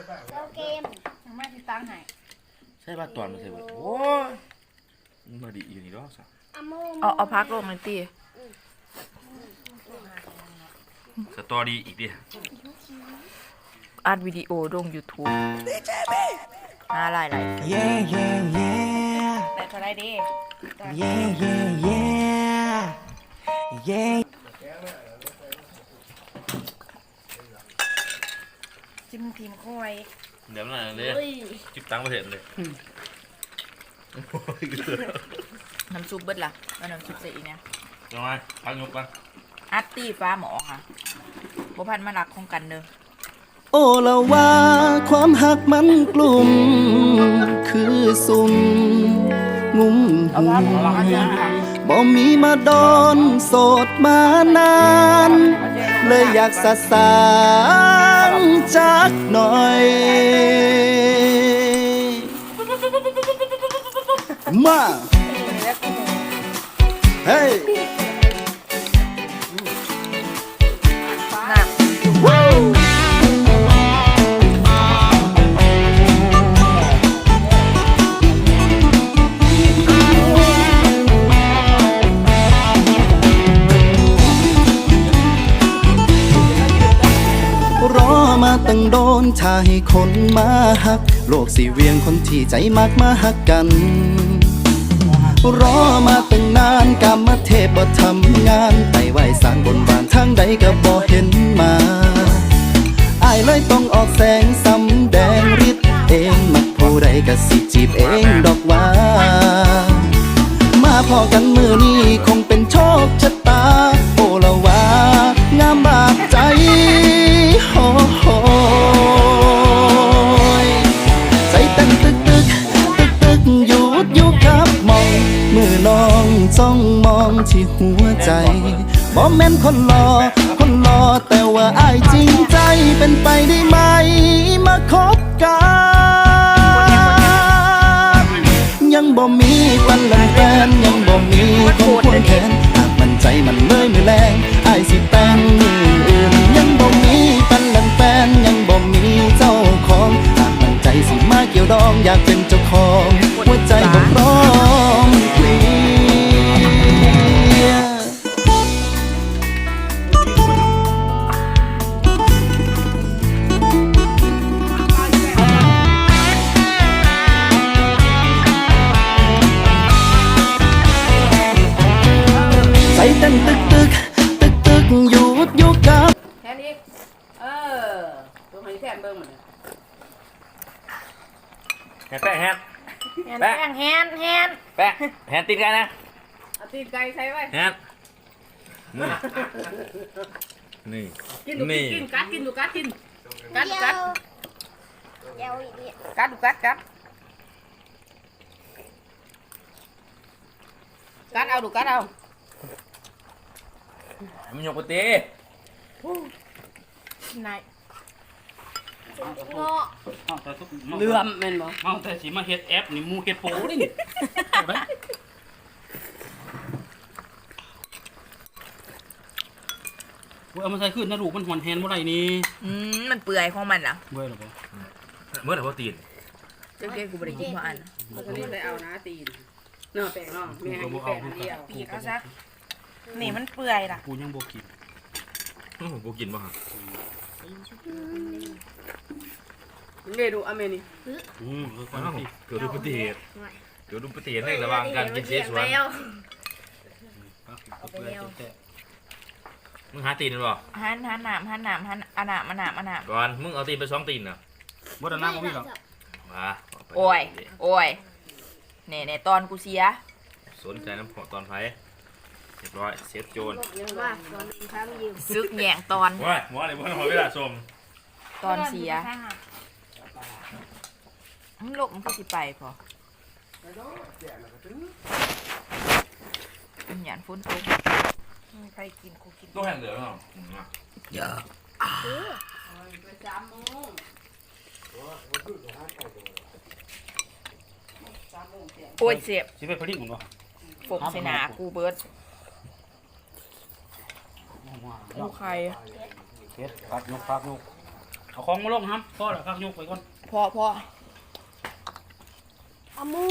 ເຈົ້າເກມ ມາຊິຕັ້ງໃຫ້ ໃສ່ບາດຕອນມາໃສ່ເບິດ ໂອ້ຍ ມາດີຢູ່ນີ້ດອກຊະ ເອົາ ເອົາຜັກລົງນີ້ຕິ ສະຕໍຣີອີກຕິ ອັດວິດີໂອລົງຢູທູບ ຫາລາຍໄດ້ ເຢ້ ເຢ້ ເຢ້ ໄດ້ເທົ່າໃດເດ້ ເຢ້ ເຢ້ ເຢ້ ເຢ້. ຈິ້ມທີມຂ້ອຍ ແບບນັ້ນເດ້ ໂອ້ຍ ຈິບຕ່າງປະເທດເດ້ ອືມ ນ້ຳຊຸບເບິດລະ ເອົານ້ຳຊຸບໃສ່ອີກແດ່ ຈັ່ງໃດ ພັກຍົກກ່ອນ ອັດຕີຝາໝໍ້ຫາ ບໍ່ພັນມາລັກຂອງກັນເດີ. ໂອລະວາ ຄວາມຮັກມັນກລຸ້ມຄືຊຸມງຸ້ມຫຸ້ມ ບໍ່ມີມາດົນ ໂສດມານານ ເລີຍຢາກສະສາງຈັກໜ້ອຍ ມາ ເຮີ້ຍ. รอมาตั้งโดน ถ้าให้คนมาฮัก โลกสิเหวี่ยงคนที่ใจมักมาฮักกัน รอมาตั้งนาน กามเทพบ่ทำงาน ไปไหว้ศาลบนบานทางใดก็บ่เห็นมา อ้ายเลยต้องออกแสงสำแดงฤทธิ์เอง มักผู้ใดก็สิจีบเองดอกว่า มาพ้อกันมื้อนี้คงเป็นโชคชะตา โอละวา งามบาดใจ โฮโฮ ใจเต้นตึกตึก ตึกตึก หยุดอยู่กับหม่อง เมื่อน้องจ้องมองที่หัวใจ บ่แม่นคนหล่อ คนหล่อ แต่ว่าอ้ายจริงใจ เป็นไปได้ไหม มาคบกัน ยังบ่มีปันแหล่งแฟน ยังบ่มีคนควงแขน หากมั่นใจมันเลยมื้อแลง อ้ายสิแต่งมื้ออื่น ยังบ่มีปันแหล่งแฟน ยังบ่มีเจ้าของ หากมั่นใจสิมาเกี่ยวดอง อยากเป็นเจ้าของ หัวใจบ่พร้อมเคลียร์ ใจเต้นตึกตึก ตึกตึก หยุดอยู่กับ แค่นี้ เออ ตัวให้แทนเบิ่งมัน แฮนแปะแฮน แฮนแปะ แฮน แฮน แปะ แฮนตีนไก่นะ เอาตีนไก่ใส่ไว้ แฮน นี่ นี่ กินดู นี่ กิน กิน กัด กินดู กัด กิน กัด กัด เดี๋ยวอีกนิด กัดดู กัด กัด กัดเอาดู กัดเอา มันยกไปตี นาย เงาะ เมาแต่ซุก เมาแต่ เหลื่อมแม่นบ่ เมาแต่สิมาเฮ็ดแอปนี่ หมู่เฮ็ดโปเด้นี่ โอ๊ย เอามาใส่คืนนะลูก มันหอนแฮนบ่ได้นี่ อืม มันเปื่อยของมันล่ะ เปื่อยแล้วบ่ เมื่อไหร่ว่าตีน เจ้าเกดกูบ่ได้กินเพราะอัน มันก็เลยไปเอานะตีน เนาะแป้งเนาะ แม่ให้กินแป้งอันเดียว ปีกเอาซะ นี่มันเปื่อยล่ะ กูยังบ่กิน อื้อ บ่กินบ่ฮะ เมนูอะเมนี่ อืม เออ ก่อนสิ เกิดอุบัติเหตุ เกิดอุบัติเหตุในระหว่างการกินเสฉวน เอาไปแล้ว มึงหาตีนมันบ่ หัน หันน้ำ หันน้ำ หัน อาน้ำ อาน้ำ อาน้ำ ก่อน มึงเอาตีนไปสองตีนน่ะ บ่ได้น้ำบ่มีหรอก มา โอ้ย โอ้ย แน่ๆ ตอนกูเสีย สนใจน้ำพอตอนไผ เรียบร้อย เซฟโจร ว่าตอนนี้ทำอยู่ ศึกแย่งตอน โอ้ย หมอนี่บ่ทันเวลาชม ตอนเสีย มันลบมันคือสิไปพอ มันย้านฝนตก มันใครกิน กูกิน ต้องแห้งเหลือเนาะ อืม นะ เยอะ ไปสามโมง โอ้ย เจ็บ สิไปผลิตมันบ่ ฝกใส่หน้ากูเบิด กูไข่ เฮ็ด พักยก พักยก ເອົາຂອງມາລົງຫຳ ພໍແລ້ວ ພັກຍົກໄປກ່ອນ ພໍ ພໍ ອາມູ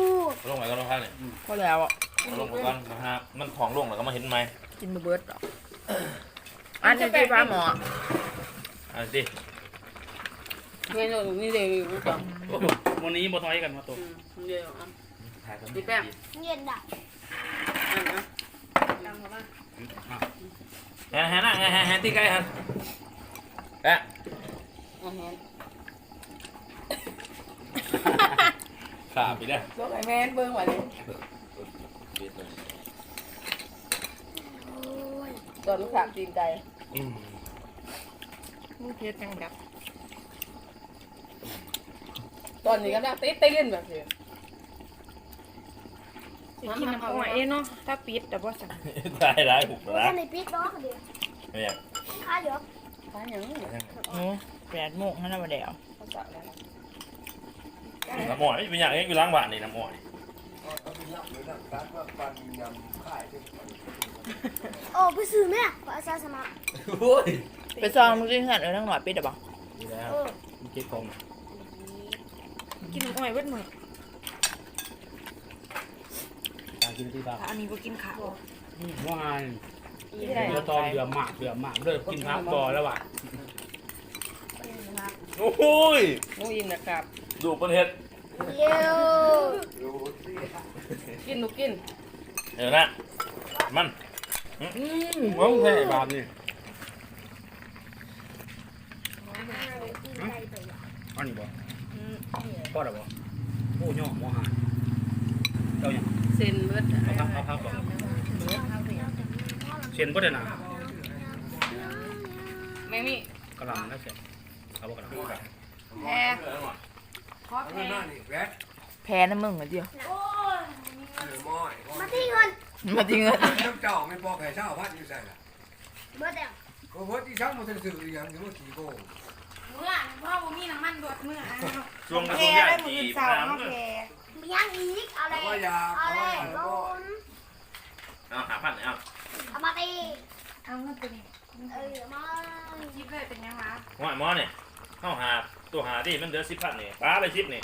ລົງໄປກ່ອນ ພັກນີ້ ອືມ ພໍແລ້ວ ເອົາລົງໄປກ່ອນ ມາຫາ ມັນທ້ອງໂລ່ງແລ້ວກໍມາເຮັດໃໝ່ ກິນບໍ່ເບິດດອກ ອັນນີ້ຕິ ຝາໝໍ້ ອັນນີ້ຕິ ແມ່ນ ນີ້ເດ້ ໂອ້ໂຫ ມື້ນີ້ບໍ່ຖອຍກັນວ່າໂຕ ອືມ ນີ້ເດ້ ອາ ນີ້ແປ້ງ ເຢັນດະ ອັນນະ ແຮນ ແຮນນະ ແຮນ ແຮນ ແຮນຕີໄກ່ຫັ້ນ ແປະ ອາ ແຮນ ຂາບອີກແລ້ວ ສົ່ງໃຫ້ແມ່ເບິ່ງວ່ານີ້ ຕອນຂາບຕີນໄກ່ ອືມ ມຶງເຮັດຫຍັງແບບ ຕອນນີ້ກຳລັງຕິດຕີນແບບນີ້ ຊິກິນນ້ຳອ້ອຍເອເນາະ ຖ້າປິດແຕ່ບໍ່ສັ່ນ ຕາຍຫຼາຍຫຸກຫຼາຍ ບໍ່ທັນໄດ້ປິດດອກເດ ແມ່ນຫຍັງ ຂາຍຢູ່ ຂາຍຫຍັງ ໂອ້ ແປດໂມງຫັ້ນນະ ບໍ່ໄດ້ເອົາ ນ້ຳອ້ອຍ ມັນເປັນຫຍັງ ຢູ່ຫຼັງບ້ານນີ້ ນ້ຳອ້ອຍ ໂອ້ ໄປຊື້ແມ້ ຂ້ອຍອາສາສະໝັກ ໂອ້ຍ ໄປຊອງເບິ່ງຊິເຮືອນ ເອີ ນາງນ້ອຍປິດແລ້ວບໍ່ ນີ້ແຫຼະ ເອີ ມັນເກັບຂອງ ກິນນ້ຳອ້ອຍເບິດມື້ ຕາມກິນທີ່ບ້ານ ອັນນີ້ບໍ່ກິນເຂົ້າ ອືມ ບໍ່ຫາຍ ກິນແລ້ວ ເຫຼືອຕອນເດືອມມາກ ເດືອມມາກ ເລີກກິນຜັກບໍ່ແລ້ວວ່າ ໂອ້ຍ ໜູອີ່ມນະຄັບ ດູເພິ່ນເຮັດ ເອີ ກິນລູກກິນ ເອີນະ ມັນ ອືມ ຂອງແທ້ບາດນີ້ ອັນນີ້ບໍ່ ອືມ ພໍແລ້ວບໍ່ ໂອ້ ຍໍໝໍຫາ ເຈົ້າຫຍັງ ເສັ້ນເບິດ ເອົາຜັກ ເອົາຜັກບໍ່ ເສັ້ນເບິດແລ້ວນະ ແມ່ມີ ກະຫຼຳນະ ເສັ້ນ ເອົາບໍ່ກະຫຼຳ ແພ ຂໍແພ ແພນຳມຶງລະດຽວ ໂອ້ຍ ມາຕິເງິນ ມາຕິເງິນ ເຈົ້າແມ່ນບໍ່ໃຫ້ຊາວພັນຢູ່ໃສລະ ເບິດແລ້ວ ກໍເບິດອີ່ສັງ ບໍ່ທັນຊື້ອີ່ຫຍັງ ຊິມາຂີ້ໂກງ ເມື່ອ ເພາະບໍ່ມີນ້ຳມັນລົດເມື່ອ ຊ່ວງກະທົງຍາດ ແພໄດ້ມື້ອື່ນເຊົ້າເນາະ ແພ ມີຫຍັງອີກ ເອົາແລ້ວ ເອົາແລ້ວ ເອົາຫ້າພັນນີ້ ເອົາ ເອົາມາຕິ ເອົາເງິນໂຕນີ້ ເອີ ເອົາມາ ຊິບເລີຍ ເປັນຫຍັງວະ ໂອ້ຍ ໝໍນີ້ ເຮົາຫາ ໂຕຫາຕິ ມັນເຫຼືອສິບພັນນີ້ ປາໄປສິບນີ້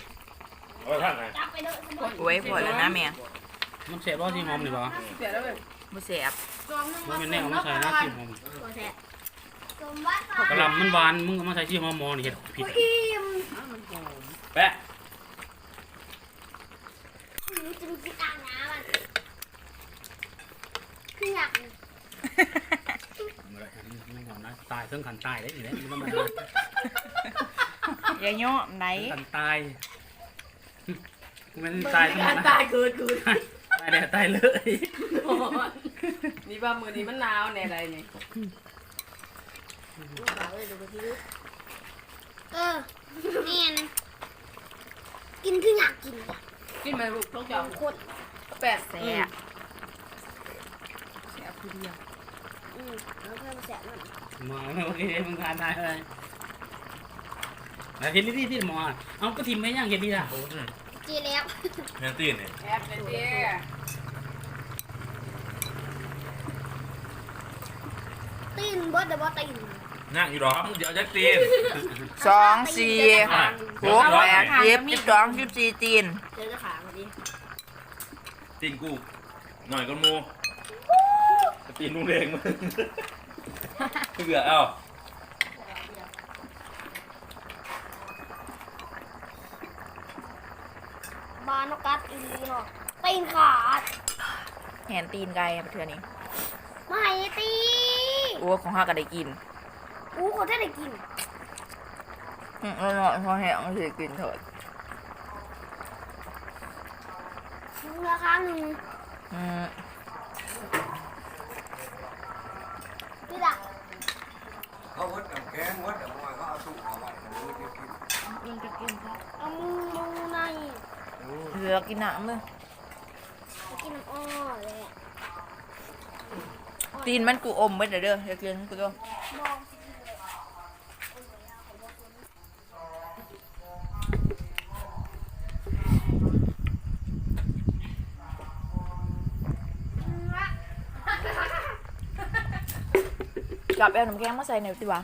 ເອົາໄວ້ພັນນະ ຈັບໄປເດີ ໂອ້ຍ ພໍແລ້ວນະແມ່ ມັນແຊບບໍ່ ຊີ້ຫອມນີ້ບໍ່ ຫ້າສິບແປດແລ້ວເວີຍ ບໍ່ແຊບ ບໍ່ແມ່ນແນວເອົາມາໃສ່ນະ ຊີ້ຫອມ ບໍ່ແຊບ ກະຫຼຳມັນຫວານ ມຶງເອົາມາໃສ່ຊີ້ຫອມໝໍນີ້ເຮັດຜິດ ອີ່ມ ແປະ ຄືຫຍັງ ຕາຍເຖິງຂັ້ນຕາຍເດ້ນີ້ແຫຼະ ຢ່າຍ້ອມໃດ ຂັ້ນຕາຍ ແມ່ນຕາຍທຳມະດາ ຕາຍເກີດຂຶ້ນ ຕາຍແລ້ວຕາຍເລີຍ ນີ້ວ່າມື້ນີ້ມັນໜາວແນ່ໃດນີ້ ເອີ ແມ່ນ ກິນຄືຢາກກິນ ກິນໄປລູກ ຂອງເຈົ້າຄົນ ແປດ ແຊບ ແຊບຜູ້ດຽວ ອືມ ເອົາເພິ່ນແຊບນຳ ມາໂອເຄ ມຶງທານໄດ້ເລີຍ ແລ້ວເຮັດດີໆຕິໝໍ ເອົາ ກໍຖິ້ມໄປຫຍັງ ເຮັດດີລະ ໂອ້ຍ ຈີແລ້ວ ແມ່ນຕີນນີ້ ແອບເດ້ ຕີນເບິດແລ້ວບໍ່ ຕີນ ຍັງຢູ່ດອກ ມຶງຊິເອົາຈັກຕີນ ສອງ ສີ່ ຫົກ ແປດ ສິບ ສິບສອງ ສິບສີ່ ຕີນ ເຈີແຕ່ຂາພໍດີ ຕີນກູ ໜ້ອຍກວ່າໝູ່ ຕີນລຸງແດງ ເຫຼືອເອົາ ບານນົກກັດອີ່ຫຼີເນາະ ຕີນຂາດ ແຫນຕີນໄກ່ເທື່ອນີ້ ມາໃຫ້ຕີ ໂອ້ ຂອງເຮົາກໍໄດ້ກິນ ອູ້ ເຂົາຈະໄດ້ກິນ ອືມ ເນາະ ເຮົາແຮງຊິກິນເຖີດ ເຫຼືອຂ້າງໜຶ່ງ ອືມ ນີ້ລະ ເຂົາເບິດນ້ຳແຂງເບິດ ແລ້ວບໍ່ໃຫ້ເຂົາເອົາຕູ້ເອົາໄວ້ ມັນຈະກິນ ມັນຈະກິນ ເອົາໝູ ໝູໃນ ເຫຼືອກິນນ້ຳເລີຍ ກິນນ້ຳອ້ອຍແຫຼະ ຕີນມັນກູອົມເບິດແລ້ວເດີ ຢ່າກິນກູເດີ ບໍ່ ກັບແອວນ້ຳແຂງມາໃສ່ແດ່ຕິຫວາ.